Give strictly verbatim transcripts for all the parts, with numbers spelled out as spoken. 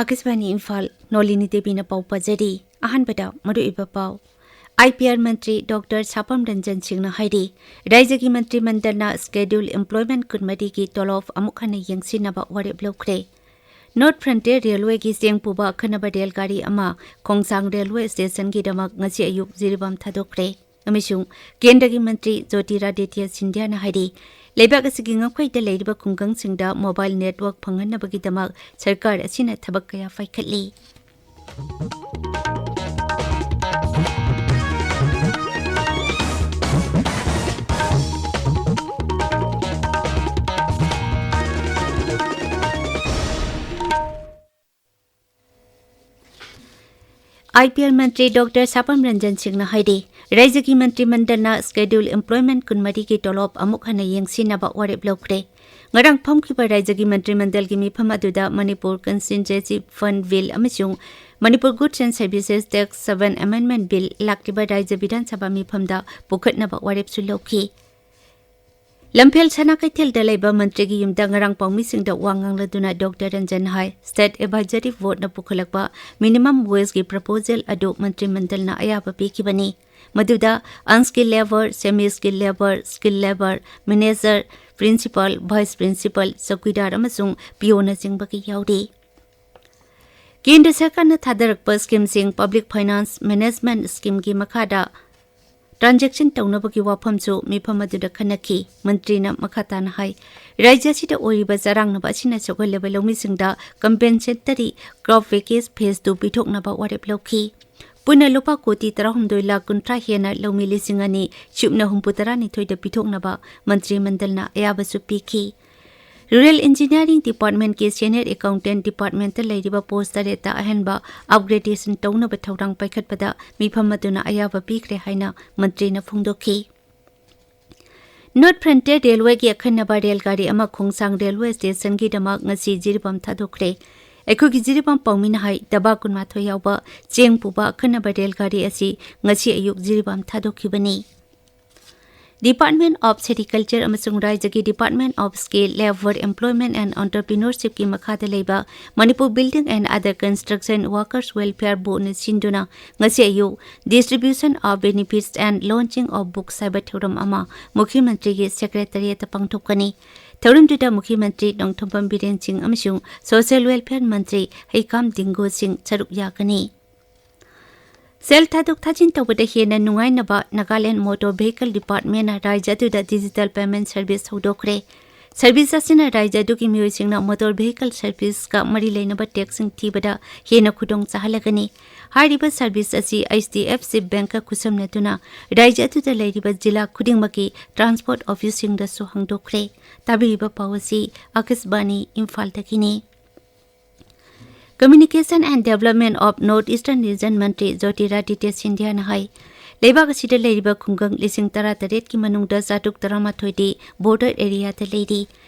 ꯑꯥꯀꯥꯁꯕꯥꯅꯤ ꯏꯝꯐꯥꯜ, ꯅꯣꯂꯤꯅꯤ ꯗꯦꯕꯤꯅ ꯄꯥꯎ ꯄꯥꯖꯔꯤ꯫ ꯑꯍꯥꯟꯕꯗ ꯃꯔꯨꯑꯣꯏꯕ ꯄꯥꯎ꯫ I P R Mantri doctor ꯁꯥꯄꯝ Ranjan ꯁꯤꯡꯅ ꯍꯥꯏꯔꯤ, ꯔꯥꯖ꯭ꯌꯒꯤ ꯃꯟꯇ꯭ꯔꯤ ꯃꯟꯗꯜꯅ Scheduled Employment ꯀꯨꯟꯃꯔꯤꯒꯤ ꯇꯣꯂꯣꯞ ꯑꯃꯨꯛ ꯍꯟꯅ ꯌꯦꯡꯁꯤꯟꯅꯕ ꯋꯥꯔꯦꯞ ꯂꯧꯈ꯭ꯔꯦ꯫ North Frontier Railwayꯒꯤ ꯆꯦꯡ ꯄꯨꯕ ꯑꯈꯟꯅꯕ ꯔꯦꯜ ꯒꯥꯔꯤ ꯑꯃ ꯈꯣꯡꯁꯥꯡ ꯔꯦꯜꯋꯦ ꯁ꯭ꯇꯦꯁꯟꯒꯤꯗꯃꯛ ꯉꯁꯤ ꯑꯌꯨꯛ ꯖꯤꯔꯤꯕꯥꯝ ꯊꯥꯗꯣꯛꯈ꯭ꯔꯦ꯫ ꯑꯃꯁꯨꯡ ꯀꯦꯟꯗ꯭ꯔꯒꯤ ꯃꯟꯇ꯭ꯔꯤ ꯖꯣꯇꯤꯔꯥꯗꯤꯇ꯭ꯌ ꯁꯤꯟꯙ꯭ꯌꯥꯅ ꯍꯥꯏꯔꯤ, ꯂꯩꯕꯥꯛ ꯑꯁꯤꯒꯤ ꯉꯝꯈꯩꯗ ꯂꯩꯔꯤꯕ ꯈꯨꯡꯒꯪꯁꯤꯡꯗ mobile network ꯐꯪꯍꯟꯅꯕꯒꯤꯗꯃꯛ ꯁꯔꯀꯥꯔ ꯑꯁꯤꯅ ꯊꯕꯛ ꯀꯌꯥ ꯄꯥꯏꯈꯠꯂꯤ꯫ I P R Mantri doctor ꯁꯥꯄꯝ Ranjan ꯁꯤꯡꯅ ꯍꯥꯏꯔꯤ, ꯔꯥꯖ꯭ꯌꯒꯤ ꯃꯟꯇ꯭ꯔꯤ ꯃꯟꯗꯜꯅ Scheduled Employment ꯀꯨꯟꯃꯔꯤꯒꯤ ꯇꯣꯂꯣꯞ ꯑꯃꯨꯛ ꯍꯟꯅ ꯌꯦꯡꯁꯤꯟꯅꯕ ꯋꯥꯔꯦꯞ ꯂꯧꯈ꯭ꯔꯦ꯫ ꯉꯔꯥꯡ ꯐꯝꯈꯤꯕ ꯔꯥꯖ꯭ꯌꯒꯤ ꯃꯟꯇ꯭ꯔꯤ ꯃꯟꯗꯜꯒꯤ ꯃꯤꯐꯝ ꯑꯗꯨꯗ ꯃꯅꯤꯄꯨꯔ Constituency Fund Bill ꯑꯃꯁꯨꯡ Manipur Goods and Services Tax seven Amendment Bill ꯂꯥꯛꯂꯤꯕ ꯔꯥꯖ꯭ꯌ ꯕꯤꯙꯥꯟ ꯁꯚꯥ ꯃꯤꯐꯝꯗ ꯄꯨꯈꯠꯅꯕ ꯋꯥꯔꯦꯞꯁꯨ ꯂꯧꯈꯤ꯫ ꯂꯝꯐꯦꯜ ꯁꯅꯥ ꯀꯩꯊꯦꯜꯗ ꯂꯩꯕ ꯃꯟꯇ꯭ꯔꯤꯒꯤ ꯌꯨꯝꯗ ꯉꯔꯥꯡ ꯄꯥꯎꯃꯤꯁꯤꯡꯗ ꯋꯥ ꯉꯥꯡꯂꯗꯨꯅ ꯗꯣꯛꯇꯔ ꯔꯟꯖꯟ ꯍꯥꯏ, State Advisory Boardꯅ ꯄꯨꯈꯠꯂꯛꯄ Minimum Wageꯀꯤ proposal ꯑꯗꯨ ꯃꯟꯇ꯭ꯔꯤ ꯃꯟꯗꯜꯅ ꯑꯌꯥꯕ ꯄꯤꯈꯤꯕꯅꯤ꯫ ꯃꯗꯨꯗ unskilled labour, semi skilled labour, skilled labour, manager, principal, vice principal, chowkidar ꯑꯃꯁꯨꯡ ꯄꯤꯑꯣꯅꯆꯤꯡꯕꯒꯤ ꯌꯥꯎꯔꯤ꯫ ꯀꯦꯟꯗ꯭ꯔ ꯁꯔꯀꯥꯔꯅ ꯊꯥꯗꯔꯛꯄ schemeꯁꯤꯡ Public Finance Management Schemeꯒꯤ ꯃꯈꯥꯗ transaction ꯇꯧꯅꯕꯒꯤ ꯋꯥꯐꯝꯁꯨ ꯃꯤꯐꯝ ꯑꯗꯨꯗ ꯈꯟꯅꯈꯤ꯫ ꯃꯟꯇ꯭ꯔꯤꯅ ꯃꯈꯥ ꯇꯥꯅ ꯍꯥꯏ, ꯔꯥꯖ꯭ꯌ ꯑꯁꯤꯗ ꯑꯣꯏꯔꯤꯕ ꯆꯔꯥꯡꯅꯕ ꯑꯁꯤꯅ ꯁꯣꯛꯍꯜꯂꯕ ꯂꯧꯃꯤꯁꯤꯡꯗ compensatory crop package phase two ꯄꯤꯊꯣꯛꯅꯕ ꯋꯥꯔꯦꯞ ꯂꯧꯈꯤ꯫ ꯄꯨꯟꯅ ꯂꯨꯄꯥ ꯀꯣꯇꯤ ꯇꯔꯥꯍꯨꯝꯗꯣꯏ ꯂꯥꯈ ꯀꯨꯟꯊ꯭ꯔꯥ ꯍꯦꯟꯅ ꯂꯧꯃꯤ ꯂꯤꯁꯤꯡ ꯑꯅꯤ ꯁꯨꯞꯅ ꯍꯨꯝꯐꯨ ꯇꯔꯥꯅꯤꯊꯣꯏꯗ ꯄꯤꯊꯣꯛꯅꯕ ꯃꯟꯇ꯭ꯔꯤ ꯃꯟꯗꯜꯅ ꯑꯌꯥꯕꯁꯨ ꯄꯤꯈꯤ꯫ Rural Engineering Departmentꯀꯤ Senior Accountant Departmentꯇ ꯂꯩꯔꯤꯕ post ꯇꯔꯦꯠꯇ ꯑꯍꯦꯟꯕ upgradation ꯇꯧꯅꯕ ꯊꯧꯔꯥꯡ ꯄꯥꯏꯈꯠꯄꯗ ꯃꯤꯐꯝ ꯑꯗꯨꯅ ꯑꯌꯥꯕ ꯄꯤꯈ꯭ꯔꯦ ꯍꯥꯏꯅ ꯃꯟꯇ꯭ꯔꯤꯅ ꯐꯣꯡꯗꯣꯛꯈꯤ꯫ North Frontier Railwayꯒꯤ ꯑꯈꯟꯅꯕ ꯔꯦꯜ ꯒꯥꯔꯤ ꯑꯃ ꯈꯣꯡꯁꯥꯡ ꯔꯦꯜꯋꯦ ꯁ꯭ꯇꯦꯁꯟꯒꯤꯗꯃꯛ ꯉꯁꯤ ꯖꯤꯔꯤꯕꯥꯝ ꯊꯥꯗꯣꯛꯈ꯭ꯔꯦ꯫ ꯑꯩꯈꯣꯏꯒꯤ ꯖꯤꯔꯤꯕꯥꯝ ꯄꯥꯎꯃꯤꯅ ꯍꯥꯏ, ꯗꯕꯥ ꯀꯨꯟꯃꯥꯊꯣꯏ ꯌꯥꯎꯕ ꯆꯦꯡ ꯄꯨꯕ ꯑꯈꯟꯅꯕ ꯔꯦꯜ ꯒꯥꯔꯤ ꯑꯁꯤ ꯉꯁꯤ ꯑꯌꯨꯛ ꯖꯤꯔꯤꯕꯥꯝ ꯊꯥꯗꯣꯛꯈꯤꯕꯅꯤ꯫ Department of Sericulture ꯑꯃꯁꯨꯡ ꯔꯥꯖ꯭ꯌꯒꯤ Department of Skill, Labour, Employment and Entrepreneurshipꯀꯤ ꯃꯈꯥꯗ ꯂꯩꯕ Manipur Building and Other Construction Workers Welfare Boardꯅ ꯁꯤꯟꯗꯨꯅ ꯉꯁꯤ ꯑꯌꯨꯛ Distribution of Benefits and Launching of Books ꯍꯥꯏꯕ ꯊꯧꯔꯝ ꯑꯃ ꯃꯨꯈ꯭ꯌ ꯃꯟꯇ꯭ꯔꯤꯒꯤ Secretariatꯇ ꯄꯥꯡꯊꯣꯛꯀꯅꯤ꯫ ꯊꯧꯔꯝꯗꯨꯗ ꯃꯨꯈ꯭ꯌ ꯃꯟꯇ꯭ꯔꯤ ꯅꯣꯡꯊꯣꯝꯕꯝ ꯕꯤꯔꯦꯟ ꯁꯤꯡ ꯑꯃꯁꯨꯡ Social Welfare ꯃꯟꯇ꯭ꯔꯤ ꯍꯩꯀꯥꯝ ꯗꯤꯡꯒꯣ ꯁꯤꯡ ꯁꯔꯨꯛ ꯌꯥꯒꯅꯤ꯫ ꯁꯦꯜ ꯊꯥꯗꯣꯛ ꯊꯥꯖꯤꯟ ꯇꯧꯕꯗ ꯍꯦꯟꯅ ꯅꯨꯡꯉꯥꯏꯅꯕ Nagaland Motor Vehicle Departmentꯅ ꯔꯥꯖ꯭ꯌ ꯑꯗꯨꯗ digital payment service ꯍꯧꯗꯣꯛꯈ꯭ꯔꯦ꯫ Service ꯑꯁꯤꯅ ꯔꯥꯖ꯭ꯌ ꯑꯗꯨꯒꯤ ꯃꯤꯑꯣꯏꯁꯤꯡꯅ motor vehicle serviceꯀ ꯃꯔꯤ ꯂꯩꯅꯕ taxꯁꯤꯡ ꯊꯤꯕꯗ ꯍꯦꯟꯅ ꯈꯨꯗꯣꯡ ꯆꯥꯍꯜꯂꯒꯅꯤ꯫ ꯍꯥꯏꯔꯤꯕ service ꯑꯁꯤ H D F C Bankꯀ ꯈꯨꯠꯁꯝꯅꯗꯨꯅ ꯔꯥꯖ꯭ꯌ ꯑꯗꯨꯗ ꯂꯩꯔꯤꯕ ꯖꯤꯂꯥ ꯈꯨꯗꯤꯡꯃꯛꯀꯤ transport officeꯁꯤꯡꯗꯁꯨ ꯍꯥꯡꯗꯣꯛꯈ꯭ꯔꯦ꯫ ꯇꯥꯕꯤꯔꯤꯕ ꯄꯥꯎ ꯑꯁꯤ ꯑꯀꯥꯁꯕꯥꯅꯤ ꯏꯝꯐꯥꯜꯗꯒꯤꯅꯤ꯫ Communication and Development of North Eastern Region ꯃꯟꯇ꯭ꯔꯤ ꯖꯣꯇꯤꯔꯥꯗꯤꯇ꯭ꯌ ꯁꯤꯟꯙ꯭ꯌꯥꯅ ꯍꯥꯏ, ꯂꯩꯕꯥꯛ ꯑꯁꯤꯗ ꯂꯩꯔꯤꯕ ꯈꯨꯡꯒꯪ ꯂꯤꯁꯤꯡ ꯇꯔꯥꯇꯔꯦꯠꯀꯤ ꯃꯅꯨꯡꯗ ꯆꯥꯇ꯭ꯔꯨꯛ ꯇꯔꯥꯃꯥꯊꯣꯏꯗꯤ border areaꯗ ꯂꯩꯔꯤ꯫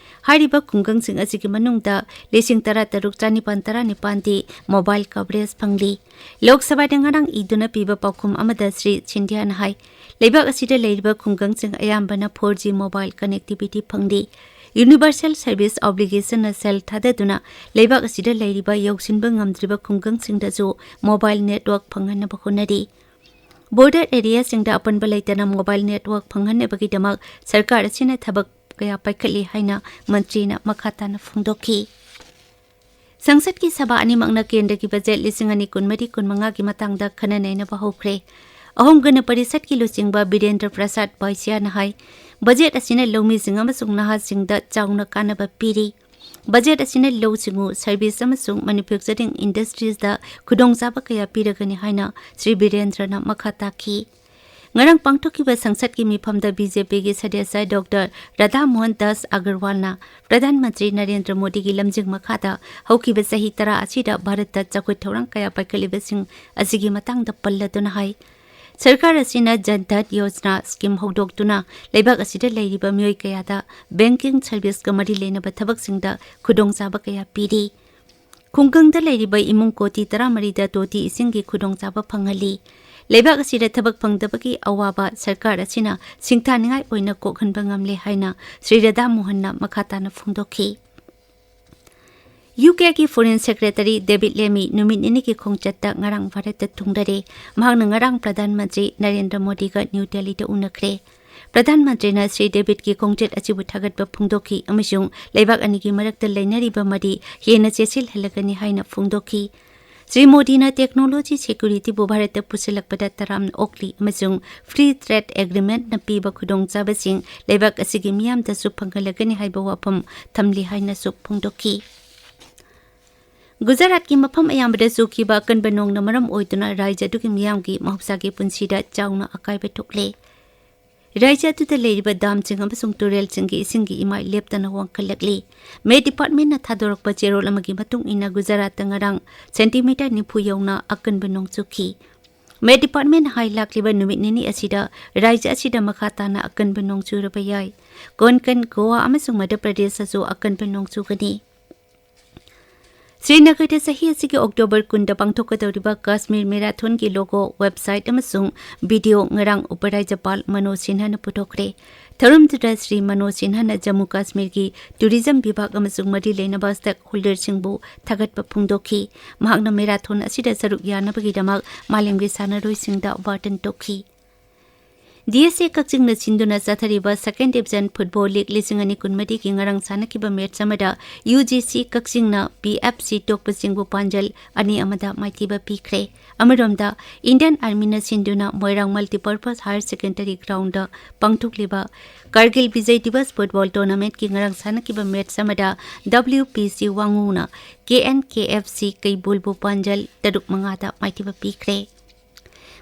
ꯍꯥꯏꯔꯤꯕ ꯈꯨꯡꯒꯪꯁꯤꯡ ꯑꯁꯤꯒꯤ ꯃꯅꯨꯡꯗ ꯂꯤꯁꯤꯡ ꯇꯔꯥꯇꯔꯨꯛ ꯆꯥꯅꯤꯄꯥꯟ ꯇꯔꯥꯅꯤꯄꯥꯟꯗꯤ mobile coverage ꯐꯪꯂꯤ꯫ ꯂꯣꯛ ꯁꯚꯥꯗ ꯉꯔꯥꯡ ꯏꯗꯨꯅ ꯄꯤꯕ ꯄꯥꯎꯈꯨꯝ ꯑꯃꯗ ꯁ꯭ꯔꯤ ꯁꯤꯟꯙ꯭ꯌꯥꯅ ꯍꯥꯏ, ꯂꯩꯕꯥꯛ ꯑꯁꯤꯗ ꯂꯩꯔꯤꯕ ꯈꯨꯡꯒꯪꯁꯤꯡ ꯑꯌꯥꯝꯕꯅ four G mobile connectivity ꯐꯪꯂꯤ꯫ Universal Service Obligationꯅ ꯁꯦꯜ ꯊꯥꯗꯗꯨꯅ ꯂꯩꯕꯥꯛ ꯑꯁꯤꯗ ꯂꯩꯔꯤꯕ ꯌꯧꯁꯤꯟꯕ ꯉꯝꯗ꯭ꯔꯤꯕ ꯈꯨꯡꯒꯪꯁꯤꯡꯗꯁꯨ mobile network ꯐꯪꯍꯟꯅꯕ ꯍꯣꯠꯅꯔꯤ꯫ Border areaꯁꯤꯡꯗ ꯑꯄꯟꯕ ꯂꯩꯇꯅ mobile network ꯐꯪꯍꯟꯅꯕꯒꯤꯗꯃꯛ ꯁꯔꯀꯥꯔ ꯑꯁꯤꯅ ꯊꯕꯛ ꯀꯌꯥ ꯄꯥꯏꯈꯠꯂꯤ ꯍꯥꯏꯅ ꯃꯟꯇ꯭ꯔꯤꯅ ꯃꯈꯥ ꯇꯥꯅ ꯐꯣꯡꯗꯣꯛꯈꯤ꯫ ꯁꯪꯁꯠꯀꯤ ꯁꯚꯥ ꯑꯅꯤꯃꯛꯅ ꯀꯦꯟꯗ꯭ꯔꯒꯤ ꯕꯖꯦꯠ ꯂꯤꯁꯤꯡ ꯑꯅꯤ ꯀꯨꯟꯃꯔꯤ ꯀꯨꯟꯃꯉꯥꯒꯤ ꯃꯇꯥꯡꯗ ꯈꯟꯅ ꯅꯩꯅꯕ ꯍꯧꯈ꯭ꯔꯦ꯫ ꯑꯍꯨꯝ ꯒꯅ ꯄꯔꯤꯁꯠꯀꯤ ꯂꯨꯆꯤꯡꯕ ꯕꯤꯔꯦꯟꯗ꯭ꯔ ꯄ꯭ꯔꯁꯥꯗ ꯕꯥꯏꯁꯤꯌꯥꯅ ꯍꯥꯏ, ꯕꯖꯦꯠ ꯑꯁꯤꯅ ꯂꯧꯃꯤꯁꯤꯡ ꯑꯃꯁꯨꯡ ꯅꯍꯥꯁꯤꯡꯗ ꯆꯥꯎꯅ ꯀꯥꯟꯅꯕ ꯄꯤꯔꯤ꯫ ꯕꯖꯦꯠ ꯑꯁꯤꯅ ꯂꯧꯎ ꯁꯤꯡꯎ, service ꯑꯃꯁꯨꯡ manufacturing industriesꯗ ꯈꯨꯗꯣꯡꯆꯥꯕ ꯀꯌꯥ ꯄꯤꯔꯒꯅꯤ ꯍꯥꯏꯅ ꯁ꯭ꯔꯤ ꯕꯤꯔꯦꯟꯗ꯭ꯔꯅ ꯃꯈꯥ ꯇꯥꯈꯤ꯫ ꯉꯔꯥꯡ ꯄꯥꯡꯊꯣꯛꯈꯤꯕ ꯁꯪꯁꯠꯀꯤ ꯃꯤꯐꯝꯗ BJPꯒꯤ ꯁꯗꯁ꯭ꯌ ꯗꯣꯛꯇꯔ ꯔꯥꯙꯥ ꯃꯣꯍꯟ ꯗꯥꯁ ꯑꯒꯔꯋꯥꯜꯅ ꯄ꯭ꯔꯙꯥꯟ ꯃꯟꯇ꯭ꯔꯤ ꯅꯔꯦꯟꯗ꯭ꯔ ꯃꯣꯗꯤꯒꯤ ꯂꯝꯖꯤꯡ ꯃꯈꯥꯗ ꯍꯧꯈꯤꯕ ꯆꯍꯤ ꯇꯔꯥ ꯑꯁꯤꯗ ꯚꯥꯔꯠꯇ ꯆꯥꯎꯈꯠ ꯊꯧꯔꯥꯡ ꯀꯌꯥ ꯄꯥꯏꯈꯠꯂꯤꯕꯁꯤꯡ ꯑꯁꯤꯒꯤ ꯃꯇꯥꯡꯗ ꯄꯜꯂꯗꯨꯅ ꯍꯥꯏ, ꯁꯔꯀꯥꯔ ꯑꯁꯤꯅ ꯖꯟ ꯙꯟ ꯌꯣꯖꯅꯥ scheme ꯍꯧꯗꯣꯛꯇꯨꯅ ꯂꯩꯕꯥꯛ ꯑꯁꯤꯗ ꯂꯩꯔꯤꯕ ꯃꯤꯑꯣꯏ ꯀꯌꯥꯗ banking serviceꯀ ꯃꯔꯤ ꯂꯩꯅꯕ ꯊꯕꯛꯁꯤꯡꯗ ꯈꯨꯗꯣꯡꯆꯥꯕ ꯀꯌꯥ ꯄꯤꯔꯤ꯫ ꯈꯨꯡꯒꯪꯗ ꯂꯩꯔꯤꯕ ꯏꯃꯨꯡ ꯀꯣꯇꯤ ꯇꯔꯥꯃꯔꯤꯗ ꯇꯣꯇꯤ ꯏꯁꯤꯡꯒꯤ ꯈꯨꯗꯣꯡꯆꯥꯕ ꯐꯪꯍꯜꯂꯤ꯫ ꯂꯩꯕꯥꯛ ꯑꯁꯤꯗ ꯊꯕꯛ ꯐꯪꯗꯕꯒꯤ ꯑꯋꯥꯕ ꯁꯔꯀꯥꯔ ꯑꯁꯤꯅ ꯁꯤꯡꯊꯥꯅꯤꯡꯉꯥꯏ ꯑꯣꯏꯅ ꯀꯣꯛꯍꯟꯕ ꯉꯝꯂꯦ ꯍꯥꯏꯅ ꯁ꯭ꯔꯤ ꯔꯥꯙꯥ ꯃꯣꯍꯟꯅ ꯃꯈꯥ ꯇꯥꯅ ꯐꯣꯡꯗꯣꯛꯈꯤ꯫ ꯌꯨ ꯀꯦꯒꯤ Foreign Secretary ꯗꯦꯕꯤꯗ ꯂꯦꯃꯤ ꯅꯨꯃꯤꯠ ꯅꯤꯅꯤꯒꯤ ꯈꯣꯡꯆꯠꯇ ꯉꯔꯥꯡ ꯚꯥꯔꯠꯇ ꯊꯨꯡꯂꯔꯦ꯫ ꯃꯍꯥꯛꯅ ꯉꯔꯥꯡ ꯄ꯭ꯔꯙꯥꯟ ꯃꯟꯇ꯭ꯔꯤ ꯅꯔꯦꯟꯗ꯭ꯔ ꯃꯣꯗꯤꯒ ꯅ꯭ꯌꯨ ꯗꯦꯜꯂꯤꯗ ꯎꯅꯈ꯭ꯔꯦ꯫ ꯄ꯭ꯔꯙꯥꯟ ꯃꯟꯇ꯭ꯔꯤꯅ ꯁ꯭ꯔꯤ ꯗꯦꯕꯤꯗꯀꯤ ꯈꯣꯡꯆꯠ ꯑꯁꯤꯕꯨ ꯊꯥꯒꯠꯄ ꯐꯣꯡꯗꯣꯛꯈꯤ ꯑꯃꯁꯨꯡ ꯂꯩꯕꯥꯛ ꯑꯅꯤꯒꯤ ꯃꯔꯛꯇ ꯂꯩꯅꯔꯤꯕ ꯃꯔꯤ ꯍꯦꯟꯅ ꯆꯦꯠꯁꯤꯜꯍꯜꯂꯒꯅꯤ ꯍꯥꯏꯅ ꯐꯣꯡꯗꯣꯛꯈꯤ꯫ ꯁ꯭ꯔꯤ ꯃꯣꯗꯤꯅ technology securityꯕꯨ ꯚꯥꯔꯠꯇ ꯄꯨꯁꯤꯜꯂꯛꯄꯗ ꯇꯔꯥꯝꯅ ꯑꯣꯛꯂꯤ ꯑꯃꯁꯨꯡ Free Trade Agreementꯅ ꯄꯤꯕ ꯈꯨꯗꯣꯡꯆꯥꯕꯁꯤꯡ ꯂꯩꯕꯥꯛ ꯑꯁꯤꯒꯤ ꯃꯤꯌꯥꯝꯗꯁꯨ ꯐꯪꯍꯜꯂꯒꯅꯤ ꯍꯥꯏꯕ ꯋꯥꯐꯝ ꯊꯝꯂꯤ ꯍꯥꯏꯅꯁꯨ ꯐꯣꯡꯗꯣꯛꯈꯤ꯫ ꯒꯨꯖꯔꯥꯠꯀꯤ ꯃꯐꯝ ꯑꯌꯥꯝꯕꯗ ꯆꯨꯈꯤꯕ ꯑꯀꯟꯕ ꯅꯣꯡꯅ ꯃꯔꯝ ꯑꯣꯏꯗꯨꯅ ꯔꯥꯖ꯭ꯌ ꯑꯗꯨꯒꯤ ꯃꯤꯌꯥꯝꯒꯤ ꯃꯍꯧꯁꯥꯒꯤ ꯄꯨꯟꯁꯤꯗ ꯆꯥꯎꯅ ꯑꯀꯥꯏꯕ ꯊꯣꯛꯂꯦ꯫ ꯔꯥꯖ꯭ꯌ ꯑꯗꯨꯗ ꯂꯩꯔꯤꯕ ꯗꯥꯝꯁꯤꯡ ꯑꯃꯁꯨꯡ ꯇꯨꯔꯦꯜꯁꯤꯡꯒꯤ ꯏꯁꯤꯡꯒꯤ ꯏꯃꯥꯏ ꯂꯦꯞꯇꯅ ꯋꯥꯡꯈꯠꯂꯛꯂꯤ꯫ Met Departmentꯅ ꯊꯥꯗꯣꯔꯛꯄ ꯆꯦꯔꯣꯜ ꯑꯃꯒꯤ ꯃꯇꯨꯡ ꯏꯟꯅ ꯒꯨꯖꯔꯥꯠꯇ ꯉꯔꯥꯡ ꯁꯦꯟꯇꯤꯃꯤꯇꯔ ꯅꯤꯐꯨ ꯌꯧꯅ ꯑꯀꯟꯕ ꯅꯣꯡ ꯆꯨꯈꯤ꯫ Met Departmentꯅ ꯍꯥꯏ ꯂꯥꯛꯂꯤꯕ ꯅꯨꯃꯤꯠ ꯅꯤꯅꯤ ꯑꯁꯤꯗ ꯔꯥꯖ꯭ꯌ ꯑꯁꯤꯗ ꯃꯈꯥ ꯇꯥꯅ ꯑꯀꯟꯕ ꯅꯣꯡ ꯆꯨꯔꯕ ꯌꯥꯏ꯫ ꯀꯣꯟꯀꯟ, ꯒꯣꯋꯥ ꯑꯃꯁꯨꯡ ꯃꯙ꯭ꯌ ꯄ꯭ꯔꯗꯦꯁꯇꯁꯨ ꯑꯀꯟꯕ ꯅꯣꯡ ꯆꯨꯒꯅꯤ꯫ ꯁ꯭ꯔꯤꯅꯒꯔꯗ ꯆꯍꯤ ꯑꯁꯤꯒꯤ ꯑꯣꯛꯇꯣꯕꯔ ꯀꯨꯟꯗ ꯄꯥꯡꯊꯣꯛꯀꯗꯧꯔꯤꯕ ꯀꯥꯁꯃꯤꯔ ꯃꯦꯔꯥꯊꯣꯟꯒꯤ logo, website ꯑꯃꯁꯨꯡ video ꯉꯔꯥꯡ ꯎꯄꯔꯥꯖ꯭ꯌꯄꯥꯜ ꯃꯅꯣꯖ ꯁꯤꯟꯍꯥꯅ ꯄꯨꯊꯣꯛꯈ꯭ꯔꯦ꯫ ꯊꯧꯔꯝꯗꯨꯗ ꯁ꯭ꯔꯤ ꯃꯅꯣꯖ ꯁꯤꯟꯍꯥꯅ ꯖꯝꯃꯨ ꯀꯥꯁꯃꯤꯔꯒꯤ tourism ꯕꯤꯚꯥꯒ ꯑꯃꯁꯨꯡ ꯃꯔꯤ ꯂꯩꯅꯕ stakeholderꯁꯤꯡꯕꯨ ꯊꯥꯒꯠꯄ ꯐꯣꯡꯗꯣꯛꯈꯤ꯫ ꯃꯍꯥꯛꯅ ꯃꯦꯔꯥꯊꯣꯟ ꯑꯁꯤꯗ ꯁꯔꯨꯛ ꯌꯥꯅꯕꯒꯤꯗꯃꯛ ꯃꯥꯂꯦꯝꯒꯤ ꯁꯥꯟꯅꯔꯣꯏꯁꯤꯡꯗ ꯋꯥꯇꯟ ꯇꯧꯈꯤ꯫ DSA ꯀꯛꯆꯤꯡꯅ ꯁꯤꯟꯗꯨꯅ ꯆꯠꯊꯔꯤꯕ Second Division Football League ꯂꯤꯁꯤꯡ ꯑꯅꯤ ꯀꯨꯟꯃꯔꯤꯒꯤ ꯉꯔꯥꯡ ꯁꯥꯟꯅꯈꯤꯕ match ꯑꯃꯗ UGC ꯀꯛꯆꯤꯡꯅ PFC ꯇꯣꯛꯄ ꯆꯤꯡꯕꯨ ꯄꯥꯟꯖꯜ ꯑꯅꯤ ꯑꯃꯗ ꯃꯥꯏꯊꯤꯕ ꯄꯤꯈ꯭ꯔꯦ꯫ ꯑꯃꯔꯣꯝꯗ, Indian Armyꯅ ꯁꯤꯟꯗꯨꯅ ꯃꯣꯏꯔꯥꯡ Multipurpose Higher Secondary Groundꯗ ꯄꯥꯡꯊꯣꯛꯂꯤꯕ Kargil Vijay Diwas Football Tournamentꯀꯤ ꯉꯔꯥꯡ ꯁꯥꯟꯅꯈꯤꯕ match ꯑꯃꯗ WPC ꯋꯥꯉꯨꯅ KNKFC ꯀꯩꯕꯨꯜꯕꯨ ꯄꯥꯟꯖꯜ ꯇꯔꯨꯛ ꯃꯉꯥꯗ ꯃꯥꯏꯊꯤꯕ ꯄꯤꯈ꯭ꯔꯦ꯫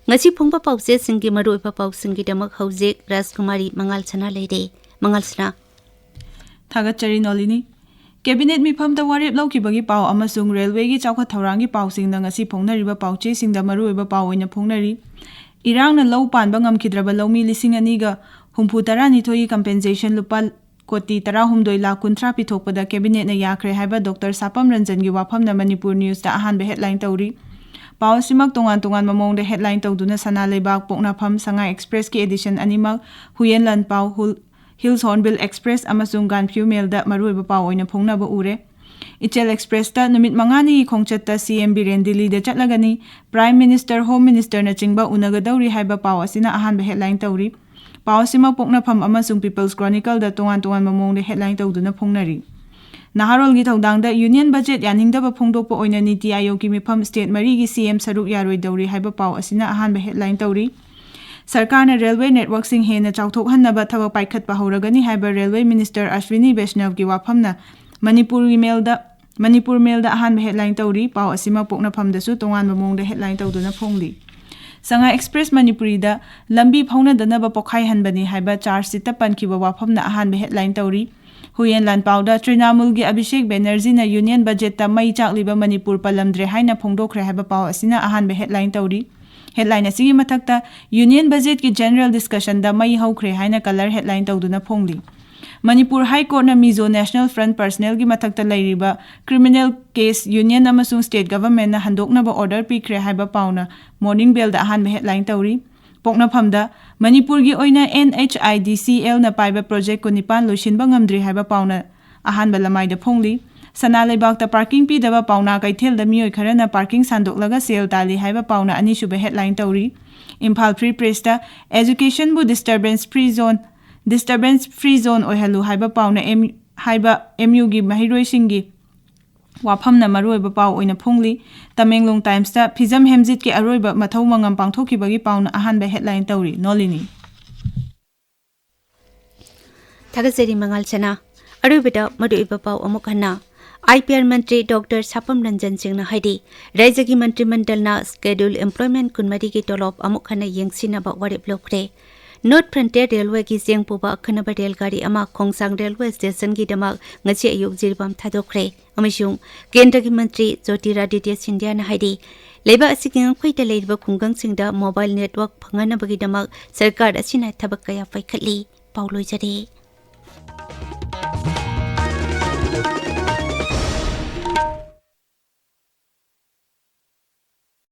ꯉꯁꯤ ꯐꯣꯡꯕ ꯄꯥꯎꯆꯦꯁꯤꯡꯒꯤ ꯃꯔꯨꯑꯣꯏꯕ ꯄꯥꯎꯁꯤꯡꯒꯤꯗꯃꯛ ꯍꯧꯖꯤꯛ ꯔꯥꯖꯀꯨꯃꯥꯔꯤ ꯃꯉꯥꯜꯁꯅꯥ ꯂꯩꯔꯦ꯫ ꯃꯉꯥꯜꯁꯅꯥ꯫ ꯊꯥꯒꯠꯆꯔꯤ ꯅꯣꯂꯤꯅꯤ꯫ Cabinet ꯃꯤꯐꯝꯗ ꯋꯥꯔꯦꯞ ꯂꯧꯈꯤꯕꯒꯤ ꯄꯥꯎ ꯑꯃꯁꯨꯡ railwayꯒꯤ ꯆꯥꯎꯈꯠ ꯊꯧꯔꯥꯡꯒꯤ ꯄꯥꯎꯁꯤꯡꯅ ꯉꯁꯤ ꯐꯣꯡꯅꯔꯤꯕ ꯄꯥꯎꯆꯦꯁꯤꯡꯗ ꯃꯔꯨꯑꯣꯏꯕ ꯄꯥꯎ ꯑꯣꯏꯅ ꯐꯣꯡꯅꯔꯤ꯫ ꯏꯔꯥꯡꯅ ꯂꯧ ꯄꯥꯟꯕ ꯉꯝꯈꯤꯗ꯭ꯔꯕ ꯂꯧꯃꯤ ꯂꯤꯁꯤꯡ ꯑꯅꯤꯒ ꯍꯨꯝꯐꯨ ꯇꯔꯥꯅꯤꯊꯣꯏꯒꯤ compensation ꯂꯨꯄꯥ ꯀꯣꯇꯤ ꯇꯔꯥꯍꯨꯝꯗꯣꯏ ꯂꯥꯈ ꯀꯨꯟꯊ꯭ꯔꯥ ꯄꯤꯊꯣꯛꯄꯗ Cabinetꯅ ꯌꯥꯈ꯭ꯔꯦ ꯍꯥꯏꯕ Doctor ꯁꯥꯄꯝ ꯔꯟꯖꯟꯒꯤ ꯋꯥꯐꯝꯅ Manipur Newsꯇ ꯑꯍꯥꯟꯕ headline ꯇꯧꯔꯤ꯫ ꯄꯥꯎ ꯑꯁꯤꯃꯛ ꯇꯣꯉꯥꯟ ꯇꯣꯉꯥꯟꯕ ꯃꯑꯣꯡꯗ headline ꯇꯧꯗꯨꯅ ꯁꯅꯥ ꯂꯩꯕꯥꯛ, ꯄꯣꯛꯅꯐꯝ, ꯁꯉꯥꯏ Expressꯀꯤ edition ꯑꯅꯤꯃꯛ, ꯍꯨꯌꯦꯟ ꯂꯥꯟꯄꯥꯎ, ꯍꯨꯜ-, Hills Hornbill Express ꯑꯃꯁꯨꯡ ꯒꯥꯟꯐ꯭ꯌꯨ Mailꯗ ꯃꯔꯨꯑꯣꯏꯕ ꯄꯥꯎ ꯑꯣꯏꯅ ꯐꯣꯡꯅꯕ ꯎꯔꯦ꯫ ꯏꯆꯦꯜ Expressꯇ ꯅꯨꯃꯤꯠ ꯃꯉꯥꯅꯤꯒꯤ ꯈꯣꯡꯆꯠꯇ C M ꯕꯤꯔꯦꯟ ꯗꯤꯜꯂꯤꯗ ꯆꯠꯂꯒꯅꯤ, Prime Minister, Home Ministerꯅꯆꯤꯡꯕ ꯎꯅꯒꯗꯧꯔꯤ ꯍꯥꯏꯕ ꯄꯥꯎ ꯑꯁꯤꯅ ꯑꯍꯥꯟꯕ headline ꯇꯧꯔꯤ꯫ ꯄꯥꯎ ꯑꯁꯤꯃꯛ ꯄꯣꯛꯅꯐꯝ ꯑꯃꯁꯨꯡ People's Chronicleꯗ ꯇꯣꯉꯥꯟ ꯇꯣꯉꯥꯟꯕ ꯃꯑꯣꯡꯗ headline ꯇꯧꯗꯨꯅ ꯐꯣꯡꯅꯔꯤ꯫ ꯅꯍꯥꯔꯣꯜꯒꯤ ꯊꯧꯗꯥꯡꯗ Union Budget ꯌꯥꯅꯤꯡꯗꯕ ꯐꯣꯡꯗꯣꯛꯄ ꯑꯣꯏꯅ ꯅꯤꯇꯤ ꯑꯥꯌꯣꯒꯀꯤ ꯃꯤꯐꯝ state ꯃꯔꯤꯒꯤ C M ꯁꯔꯨꯛ ꯌꯥꯔꯣꯏꯗꯧꯔꯤ ꯍꯥꯏꯕ ꯄꯥꯎ ꯑꯁꯤꯅ ꯑꯍꯥꯟꯕ headline ꯇꯧꯔꯤ꯫ ꯁꯔꯀꯥꯔꯅ railway networkꯁꯤꯡ ꯍꯦꯟꯅ ꯆꯥꯎꯊꯣꯛꯍꯟꯅꯕ ꯊꯕꯛ ꯄꯥꯏꯈꯠꯄ ꯍꯧꯔꯒꯅꯤ ꯍꯥꯏꯕ railway minister Ashwini Vaishnaveꯒꯤ ꯋꯥꯐꯝꯅ ꯃꯅꯤꯄꯨꯔꯒꯤ ꯃꯦꯜꯗ, ꯃꯅꯤꯄꯨꯔ ꯃꯦꯜꯗ ꯑꯍꯥꯟꯕ headline ꯇꯧꯔꯤ꯫ ꯄꯥꯎ ꯑꯁꯤꯃꯛ ꯄꯣꯛꯅꯐꯝꯗꯁꯨ ꯇꯣꯉꯥꯟꯕ ꯃꯑꯣꯡꯗ headline ꯇꯧꯗꯨꯅ ꯐꯣꯡꯂꯤ꯫ ꯁꯉꯥꯏ Express ꯃꯅꯤꯄꯨꯔꯤꯗ ꯂꯝꯕꯤ ꯐꯥꯎꯅꯗꯅꯕ ꯄꯣꯈꯥꯏꯍꯟꯕꯅꯤ ꯍꯥꯏꯕ charge sheetꯇ ꯄꯟꯈꯤꯕ ꯋꯥꯐꯝꯅ ꯑꯍꯥꯟꯕ headline ꯇꯧꯔꯤ꯫ ꯍꯨꯌꯦꯟ ꯂꯥꯟꯄꯥꯎꯗ ꯇ꯭ꯔꯤꯅꯥꯃꯨꯜꯒꯤ ꯑꯕꯤꯁꯦꯛ ꯕꯦꯅꯔꯖꯤꯅ Union Budgetꯇ ꯃꯩ ꯆꯥꯛꯂꯤꯕ ꯃꯅꯤꯄꯨꯔ ꯄꯜꯂꯝꯗ꯭ꯔꯦ ꯍꯥꯏꯅ ꯐꯣꯡꯗꯣꯛꯈ꯭ꯔꯦ ꯍꯥꯏꯕ ꯄꯥꯎ ꯑꯁꯤꯅ ꯑꯍꯥꯟꯕ headline ꯇꯧꯔꯤ꯫ Headline ꯑꯁꯤꯒꯤ ꯃꯊꯛꯇ Union Budgetꯀꯤ general discussionꯗ ꯃꯩ ꯍꯧꯈ꯭ꯔꯦ ꯍꯥꯏꯅ colour headline ꯇꯧꯗꯨꯅ ꯐꯣꯡꯂꯤ꯫ Manipur High Courtꯅ Mizo National Front personnelꯒꯤ ꯃꯊꯛꯇ ꯂꯩꯔꯤꯕ criminal case Union ꯑꯃꯁꯨꯡ state governmentꯅ ꯍꯟꯗꯣꯛꯅꯕ order ꯄꯤꯈ꯭ꯔꯦ ꯍꯥꯏꯕ ꯄꯥꯎꯅ Morning Bellꯗ ꯑꯍꯥꯟꯕ headline ꯇꯧꯔꯤ꯫ ꯄꯣꯛꯅꯐꯝꯗ ꯃꯅꯤꯄꯨꯔꯒꯤ ꯑꯣꯏꯅ NHIDCLꯅ ꯄꯥꯏꯕ project ꯀꯨꯟꯅꯤꯄꯥꯟ ꯂꯣꯏꯁꯤꯟꯕ ꯉꯝꯗ꯭ꯔꯤ ꯍꯥꯏꯕ ꯄꯥꯎꯅ ꯑꯍꯥꯟꯕ ꯂꯃꯥꯏꯗ ꯐꯣꯡꯂꯤ꯫ ꯁꯅꯥ ꯂꯩꯕꯥꯛꯇ parking ꯄꯤꯗꯕ ꯄꯥꯎꯅꯥ ꯀꯩꯊꯦꯜꯗ ꯃꯤꯑꯣꯏ ꯈꯔꯅ parking ꯁꯥꯟꯗꯣꯛꯂꯒ ꯁꯦꯜ ꯇꯥꯜꯂꯤ ꯍꯥꯏꯕ ꯄꯥꯎꯅ ꯑꯅꯤꯁꯨꯕ headline ꯇꯧꯔꯤ꯫ Imphal Free Pressꯇ educationꯕꯨ disturbance free zone, disturbance free zone ꯑꯣꯏꯍꯜꯂꯨ ꯍꯥꯏꯕ ꯄꯥꯎꯅ M-, ꯍꯥꯏꯕ MUꯒꯤ ꯃꯍꯩꯔꯣꯏꯁꯤꯡꯒꯤ ꯋꯥꯐꯝꯅ ꯃꯔꯨꯑꯣꯏꯕ ꯄꯥꯎ ꯑꯣꯏꯅ ꯐꯣꯡꯂꯤ꯫ ꯇꯃꯦꯡꯂꯣꯡ Timesꯇ ꯐꯤꯖꯝ ꯍꯦꯝꯖꯤꯠꯀꯤ ꯑꯔꯣꯏꯕ ꯃꯊꯧ ꯃꯉꯝ ꯄꯥꯡꯊꯣꯛꯈꯤꯕꯒꯤ ꯄꯥꯎꯅ ꯑꯍꯥꯟꯕ headline ꯇꯧꯔꯤ꯫ ꯅꯣꯂꯤꯅꯤ꯫ ꯊꯥꯒꯠꯆꯔꯤ ꯃꯉꯥꯜ ꯁꯅꯥ꯫ ꯑꯔꯣꯏꯕꯗ ꯃꯔꯨꯑꯣꯏꯕ ꯄꯥꯎ ꯑꯃꯨꯛ ꯍꯟꯅ꯫ IPR ꯃꯟꯇ꯭ꯔꯤ ꯗꯣꯛꯇꯔ ꯁꯥꯄꯝ ꯔꯟꯖꯟ ꯁꯤꯡꯅ ꯍꯥꯏꯔꯤ, ꯔꯥꯖ꯭ꯌꯒꯤ ꯃꯟꯇ꯭ꯔꯤ ꯃꯟꯗꯜꯅ schedule employment ꯀꯨꯟꯃꯔꯤꯒꯤ ꯇꯣꯂꯣꯞ ꯑꯃꯨꯛ ꯍꯟꯅ ꯌꯦꯡꯁꯤꯟꯅꯕ ꯋꯥꯔꯦꯞ ꯂꯧꯈ꯭ꯔꯦ꯫ North Frontier Railwayꯒꯤ ꯆꯦꯡ ꯄꯨꯕ ꯑꯈꯟꯅꯕ ꯔꯦꯜ ꯒꯥꯔꯤ ꯑꯃ ꯈꯣꯡꯁꯥꯡ ꯔꯦꯜꯋꯦ ꯁ꯭ꯇꯦꯁꯟꯒꯤꯗꯃꯛ ꯉꯁꯤ ꯑꯌꯨꯛ ꯖꯤꯔꯤꯕꯥꯝ ꯊꯥꯗꯣꯛꯈ꯭ꯔꯦ ꯑꯃꯁꯨꯡ ꯀꯦꯟꯗ꯭ꯔꯒꯤ ꯃꯟꯇ꯭ꯔꯤ ꯖꯣꯇꯤꯔꯥꯗꯤꯇ꯭ꯌ ꯁꯤꯟꯙ꯭ꯌꯥꯅ ꯍꯥꯏꯔꯤ, ꯂꯩꯕꯥꯛ ꯑꯁꯤꯒꯤ ꯉꯝꯈꯩꯗ ꯂꯩꯔꯤꯕ ꯈꯨꯡꯒꯪꯁꯤꯡꯗ mobile network ꯐꯪꯍꯟꯅꯕꯒꯤꯗꯃꯛ ꯁꯔꯀꯥꯔ ꯑꯁꯤꯅ ꯊꯕꯛ ꯀꯌꯥ ꯄꯥꯏꯈꯠꯂꯤ꯫ ꯄꯥꯎ ꯂꯣꯏꯖꯔꯦ꯫